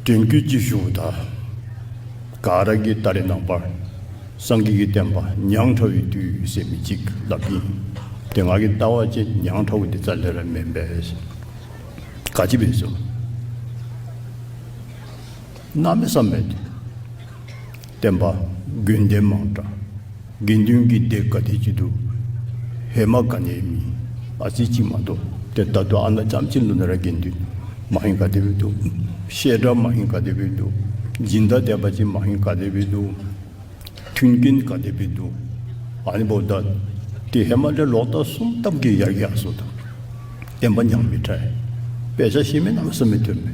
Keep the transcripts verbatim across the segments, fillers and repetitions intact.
དྲན་སྐུལ་ཅིག་ཞུཝ་ད་ག་ར་གིས་ད་རེས་ནངས་པར་སངས་རྒྱས་ཀྱི་བསྟན་པ་ཉམ་ཐག་པའི་དུས་ཟེར་མི་ཅིག་སླབ་ཨིན། ཏེ་ང་གིས་བལྟ་བ་ཅིན་ཉམ་ཐག་པ་འདི་རྩ་ལས་ར་མེན་པས། ག་ཅི་འབད་ཟེར་གནམ་མེད་ས་མེད་བསྟན་པ་དགོན་སྡེ་མང་དྲགས། དགེ་འདུན་གྱི་སྡེ་ག་དེ་ཅིག་འདུག། ཧེ་མ་ག་ནི་མེད། ཨ་ཙི་ཅིག་མ་གཏོགས། ཏེ་ད་ལྟོ་ཨ་ནཱ་རྐྱངམ་ཅིག་ལུ་ནི་ར་དགེ་འདུན་མ་ཧེ་ག་དེ་སྦེ་འདུག། བཤད་གྲྭ་མ་ཧེ་ག་དེ་སྦེ་འདུག། སྦྱིན་བདག་སྡེ་པ་ཅིག་མ་ཧེ་ག་དེ་སྦེ་འདུག། མཐུན་རྐྱེན་ག་དེ་སྦེ་འདུག། ཨ་ནི་འབདཝ་ད་ཏེ་ཧེ་མ་ལས་ལོག་ལྟ་གསུམ་ཐམ་གྱིས་ཡར་རྒྱས་སོང་ད། བསྟན་པ་ཉམས་མི་དྲགས། དཔེ་ཆ་ཤེས་མི་གནམ་མེད་ས་མེད་ཐོན་མས།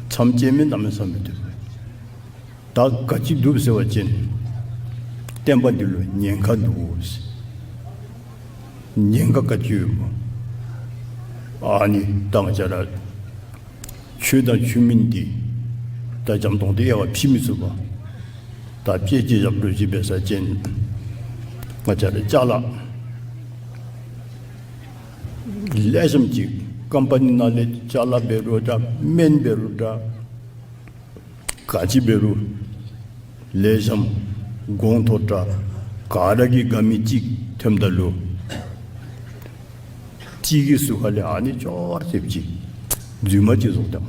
མཚམས་བཅད་མི་གནམ་མེད་ས་མེད་ཐོན་མས། ད་ག་ཅི་འདུག་ཟེར་བ་ཅིན་བསྟན་པ་འདི་ལུ་ཉེན་ཁ་འདུག་ཟེར། ཉེན་ཁ་ག་ཅི་ཡོདཔ། ཨ་ནི་ད་ང་བཅས་ར་ཆོས་དང་ཆོས་མིན་འདི་ད་འཇམ་ཏོང་ཏོ་དབྱེ་བ་ཕྱེ་མི་ཚུགས་པས། ད་དཔེ་ཅིག་བཞག་དོ་ཅིག་འབད་ས་ཅིན་ང་བཅས་ར་ཅ་ལ་ལེགས་ཤོམ་ཅིག་ཀམ་པ་ནི་ནང་ལས་ཅ་ལ་འབད་རུང་འདྲ་སྨན་འབད་རུང་འདྲ་ག་ཅི་འབད་རུང་ལེགས་ཤོམ་གོང་མཐོ་དྲགས་ག་ར་གིས་དགའ་མི་ཅིག་ཐོནམ་ད་ལུ་གཅིག་གི་ཟུར་ཁ་ལས་ཨ་ནི་ཅོག་ར་འཐདཔ་ཅིག་རྫུན་མ་ཅིག་བཟོ་དོ།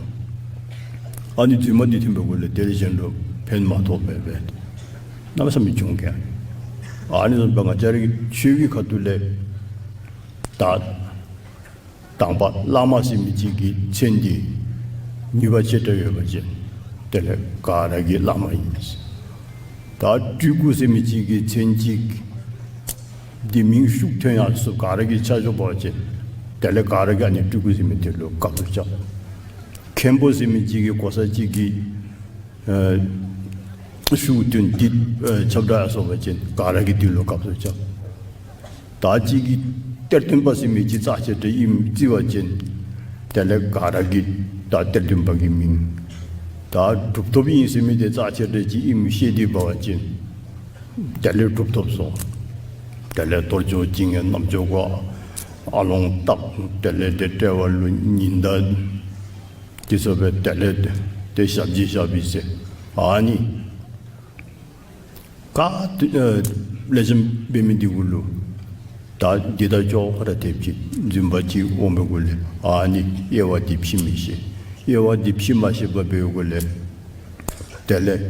ཨ་ནི་རྫུན་མ་འདི་ཐོན་པའི་གུ་ལས་དེ་ལས་གཞན་ལུ་ཕན་མ་ཐོགས་པས་པས། གནམ་མེད་ས་མེད་བྱུང་ཁན། ཨ་ནི་བཟུམ་སྦེ་ང་བཅས་རའི་ཆོས་ཀྱི་ཁ་ཐུག་ལས་ད་དང་པ་བླ་མ་ཟེར་མི་ཅིག་གི་མཚན་འདི་ནུས་པ་ཆེ་དྲགས་ཡོད་པ་ཅིན་དེ་ལས་ག་ར་གིས་བླ་མ་ཨིན། ད་སྤྲུལ་སྐུ་ཟེར་མི་ཅིག་གི་མཚན་ཅིག་འདི་མིང་ཤུགས་ཐོན་ཡར་སོང་ག་ར་གིས་ཆ་འཇོག་འབད་བ་ཅིན་དེ་ལས་ག་ར་གིས་ཨ་ནི་སྤྲུལ་སྐུ་ཟེར་མི་དེ་ལུ་དགའ་ཚོར་རྐྱབ། མཁན་པོ་ཟེར་མི་ཅིག་གིས་གོ་ས་ཅིག་གི་ཨ་ཤུགས་ཐོན་འདི་ཨ་ཁྱབ་བསྒྲགས་ཡར་སོང་པ་ཅིན་ག་ར་གིས་འདི་ལུ་དགའ་ཚོར་རྐྱབ། ད་ཅིག་གིས་གཏེར་སྟོན་པ་ཟེར་མི་ཅིག་རྩ་ཆེ་དྲགས་ཨིནམ་བརྩི་བ་ཅིན་དེ་ལས་ག་ར་གིས་ད་གཏེར་སྟོན་པ་གི་མིང་། ད་གྲུབ་ཐོབ་ཨིན་ཟེར་མི་དེ་རྩ་ཆེ་དྲགས་ཅིག་ཨིནམ་ཤེས་ཏེ་འབད་བ་ཅིན་དེ་ལས་གྲུབ་ཐོབ་སོང་། དེ་ལས་གཏོར་ཆོག་བྱིན་ཡས་རྣམ་ཅོ་གུ་ཨ་ལོང་བཏབ། དེ་ལས་དེ་དཔྲལ་བ་ལུ་ཉི་ཟླ་དེ་ཚུ་སྦེ་དེ་ལས་དེ་ཞབས་ཕྱི་ཞབས་ཕྱི་ཟེར་ཨ་ནི་ག་ཏེ་ཨ་ལེགས་ཤོམ་འབད་མི་འདི་གུ་ལུ་ད་འདི་དང་ཅོག་ར་འཐདཔ་ཅིག་རྫུན་པ་ཅིག་འོང་པའི་གུ་ལས་ཨ་ནི་དབྱེ་བ་འདི་ཕྱེ་མི་ཤེས། དབྱེ་བ་འདི་ཕྱེ་མ་ཤེས་པར་འབད་བའི་གུ་ལས་དེ་ལས་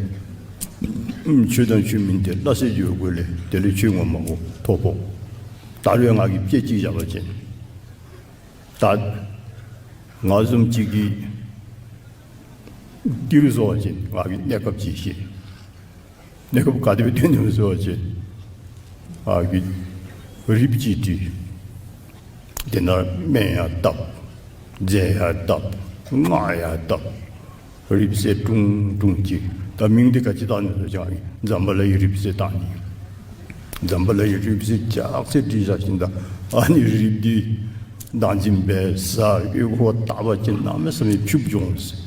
ཆོས་དང་ཆོས་མིན་འདི་སླ་བསྲེ་འགྱོ་བའི་གུ་ལས་དེ་ལས་ཆོས་ངོ་མ་གུ་ཐོ་ཕོག། ད་རུང་ང་གིས་དཔེ་ཅིག་བཞག་པ་ཅིན་ད་ང་བཟུམ་ཅིག་གིས་ཏི་རུ་བཟོ་བ་ཅིན་ང་གིས་གནས་སྐབས་ཅིག་བཤད། གནས་སྐབས་ག་དེ་སྦེ་སྟོན་ནི་སྨོ་ཟེར་བ་ཅིན་ང་གིས་རིགཔ་ཅིག་བྲིས། དེ་ནང་སྨན་ཡང་བཏབ། རྫས་ཡང་བཏབ། སྔགས་ཡང་བཏབ། རིགཔ་ཟེར་ཀྲུང་ཀྲུང་ཅིག། ད་མིང་འདི་ག་ཅི་བཏགས་ནི་ཟེར་བ་ཅིན་ང་གིས་ཛམ་བྷ་ལའི་རིགཔ་ཟེར་བཏགས་ནི། ཛམ་བྷ་ལའི་རིགཔ་ཟེར་ཅག་ཟེར་བྲིས་བཞག་ཞིནམ་ད་ཨ་ནི་རིགཔ་འདི་བདག་འཛིན་འབད་ཟ་ཡི་གུ་བཏབ་པ་ཅིན་གནམ་མེད་ས་མེད་ཕྱུགཔོ་འགྱོ་འོང་ཟེར།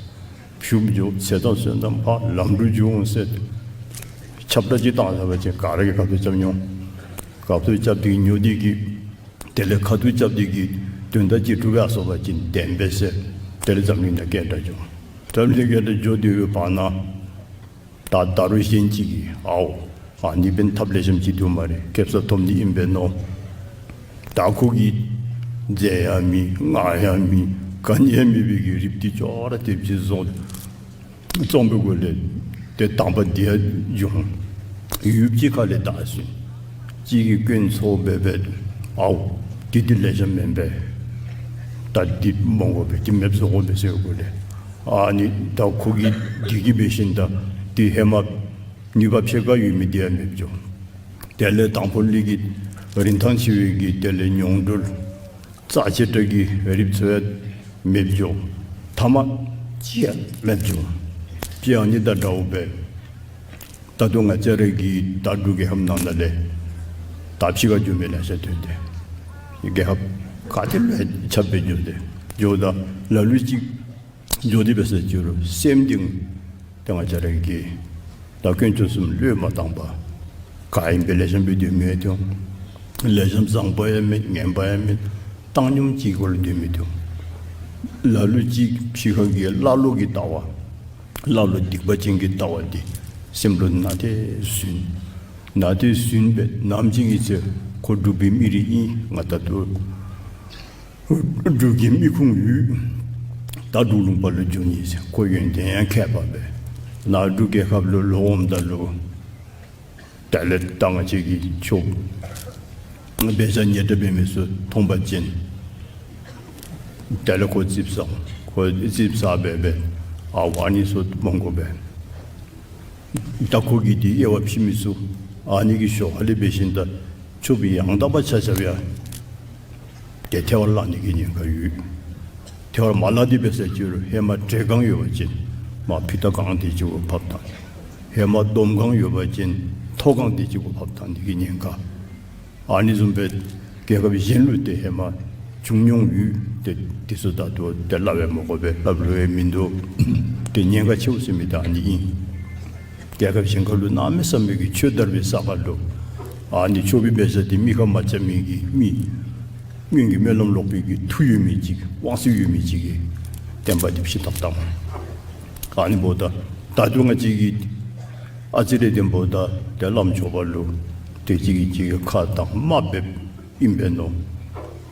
ཕྱུགཔོ་འགྱོ་ཚེ་དང་བསོད་ནམས་འཕར་ལམ་འགྲོ་འགྱོ་འོང་ཟེར། ཁྱབ་བསྒྲགས་ཅིག་བཏང་ཟེར་བ་ཅིན་ག་ར་གིས་ཁ་ཐུག་རྐྱབ་འོང་། ཁ་ཐུག་རྐྱབ་སྟེ་ཉོ་སྟེ་གིས་དེ་ལས་ཁ་ཐུག་རྐྱབ་སྟེ་གིས་དོན་དག་ཅིག་གྲུབ་ཡར་སོང་པ་ཅིན་བདེན་པས་ཟེར། དེ་ལས་འཛམ་གླིང་ནང་སྐད་གྲགས་འགྱོ། འཛམ་གླིང་སྐད་གྲགས་འགྱོ་སྡོད་པའི་བར་ན་ད་ད་རུང་གཞན་ཅིག་གིས་ཨའོ་ཨ་ནི་འབདན་ཐབས་ལེགས་ཤོམ་ཅིག་འདུག་སྨ་རེ། ཁེབ་ས་ཐོབ་ནི་ཨིན་པས་མནོ། ད་ཁོ་གིས་རྫས་ཡང་མེད་སྔགས་ཡང་མེད་ག་ནི་ཡང་མེད་པའི་གི་རིགཔ་འདི་ཅོག་ར་འཐདཔ་ཅིག་བཟོ་བཙོང་པའི་གུ་ལས་དེ་དང་པ་འདི་ཡང་འབྱུང་། ཡུདཔ་ཅིག་ཁ་ལས་བདའ་ཟུན། གཅིག་གིས་སྐྱོན་འཚོལ་འབད་འབད་ཨའོ་འདི་འདི་ལེགས་ཤོམ་མེན་པས། ད་འདི་མ་དགོ་པས། འདི་མེདཔ་བཟོ་དགོ་པས་ཟེར་བའི་གུ་ལས་ཨ་ནི་ད་ཁོ་གིས་འདི་གིས་འབད་ཞིནམ་ད་འདི་ཧེ་མ་ནུས་པ་ཕྱེད་ཀ་ཡོད་མི་འདི་ཡང་མེདཔ་འགྱོ། དེ་ལས་དང་ཕུ་ལས་ཀྱི་རིན་ཐང་ཆེ་བའི་གི་དེ་ལས་མྱོང་གྲོལ་རྩ་ཆེ་དྲགས་ཀྱི་རིགཔ་ཚུ་ཡང་མེདཔ་འགྱོ། ཐ་མ་ཅིག་ཡང་མེདཔ་འགྱོ། ཅིག་ཨ་ནི་དང་འདྲཝ་སྦེ་ད་ལྟོ་ང་བཅས་ར་གི་ད་འབྲུག་རྒྱལ་ཁབ་ནང་ན་ལས་ད་ཕྱི་ཁར་འགྱོ་མི་ལེ་ཤ་ཐོན་ཏེ་རྒྱལ་ཁབ་ག་ཏེ་ལུ་ཁྱབ་སྦེ་འགྱོ་སྟེ་འགྱོཝ་ད་ལ་ལུ་ཅིག་འགྱོ་སྟེ་འབད་ས་ཅིག་རུང་སེམས་གཏིང་ཏེ་ང་བཅས་ར་གིས་ད་དཀོན་མཆོག་གསུམ་བློས་མ་བཏང་པར་ག་ཨིན་པས་ལེགས་ཤོམ་སྦེ་སྡོད་མི་འོང་། ལེགས་ཤོམ་བཟང་པོ་ཡང་མེད་ངན་པ་ཡང་མེད་བཏང་སྙོམས་ཅིག་གུ་ལུ་སྡོད་མི་འོང་། ལ་ལུ་ཅིག་ཕྱི་ཁ་གི་ཀླ་ཀློ་གི་ལྟ་བ་ ལ་ལུ་སྡིག་པ་ཅན་གྱི་ལྟ་བ་འདི་སེམས་ལུ་ན་སྟེ་ཟུན། ན་སྟེ་ཟུན་སྦེ་ནམ་ཅིག་གི་ཚེ་ཁོ་འབྲུག་པའི་མི་རིགས་ཨིན། ང་ད་ལྟོ་འབྲུག་གི་མི་ཁུངས་ཡོད། ད་འབྲུག་ལུང་པ་ལུ་འགྱོ་ནི་ཟེར་ཁོ་ཡོན་ཏན་ཡང་མཁས་པ་སྦེ་ནཱ་འབྲུག་རྒྱལ་ཁབ་ལུ་ལོག་འོངམ་ད་ལུ་དེ་ལས་ད་ང་བཅས་ཀྱི་ཆོསཔ་དཔེ་ཆ་ཉེ་དྲགས་འབད་མི་ཚུ་མཐོང་པ་ཅིན་དེ་ལས་ཁོ་ཙིགཔ་ཟ། ཁོ་ཙིགཔ་ཟ་སྦེ་སྦེ་ཨ་ཨ་ནི་ཚུ་མ་དགོ་པས། ད་ཁོ་གིས་འདི་དབྱེ་བ་ཕྱེ་མི་ཚུགས། ཨ་ནི་གི་ཞོར་ཁ་ལས་འབད་ཞིནམ་ད་ཆོསཔ་ཡང་དག་པ་ཆ་ཁྱབ་ཡང་ཏེ་ཐལ་བར་བརླག་ནི་གི་ཉེན་ཁ་ཡོད། ཐལ་བར་མ་བརླག་སྟེ་འབད་ས་ཅིག་རུང་ཧེ་མ་བྲེ་གང་ཡོད་པ་ཅིན་མར་ཕུད་ཏ་གང་སྟེ་ཅིག་གུ་ཕབ་བཏང་། ཧེ་མ་དོམ་གང་ཡོད་པ་ཅིན་ཐོ་གང་སྟེ་ཅིག་གུ་ཕབ་བཏང་ནི་གི་ཉེན་ཁ། ཨ་ནི་བཟུམ་སྦེ་རྒྱལ་ཁབ་གཞན་ལུ་ཏེ་ཧེ་མ་བྱུང་མྱོང་ཡོད། ཏེ་འདི་ཚུ་ད་ལྟོ་ཏེ་སླབ་པར་མི་དགོ་པས། སླབ་ལོང་ཡང་མིན་འདུག། ཏེ་ཉེན་ཁ་ཆེཝ་ཟེར་མི་འདི་ཨ་ནི་ཨིན། རྒྱལ་ཁབ་གཞན་ཁ་ལུ་གནམ་མེད་ས་མེད་ཀྱི་ཆོས་དར་བའི་ས་ཁ་ལུ་ཨ་ནི་ཆོས་པའི་དཔེ་ཆ་འདི་མི་ཁར་མ་འཆམ་མི་གི་མི་སྔོན་གྱི་སྨོན་ལམ་ལོག་པའི་གི་མཐུ་ཡོད་མི་ཅིག་དབང་ཚད་ཡོད་མི་ཅིག་གིས་བསྟན་པ་འདི་ཕྱི་བཏབ་བཏངམ། ཨ་ནི་འབདཝ་ད་ད་ལྟོ་ང་བཅས་ཀྱི་ཨ་ཙི་རེ་འདི་འབདཝ་ད་ཏེ་བླམ་ཆོསཔ་ལུ་ཏེ་གཅིག་གིས་གཅིག་གི་ཁ་དང་དམའ་འབེབས་ཨིན་པས་མནོ།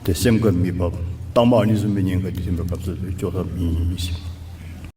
ཏེ་སེམས་ཁར་མི་བབ། ད་མ་ཨ་ནི་བཟུམ་མའི་ཉེན་ཁ་འདི་ཐོན་པའི་སྐབས་སུ་ལུ་སྐྱོ་ས་མེད་ཟེར།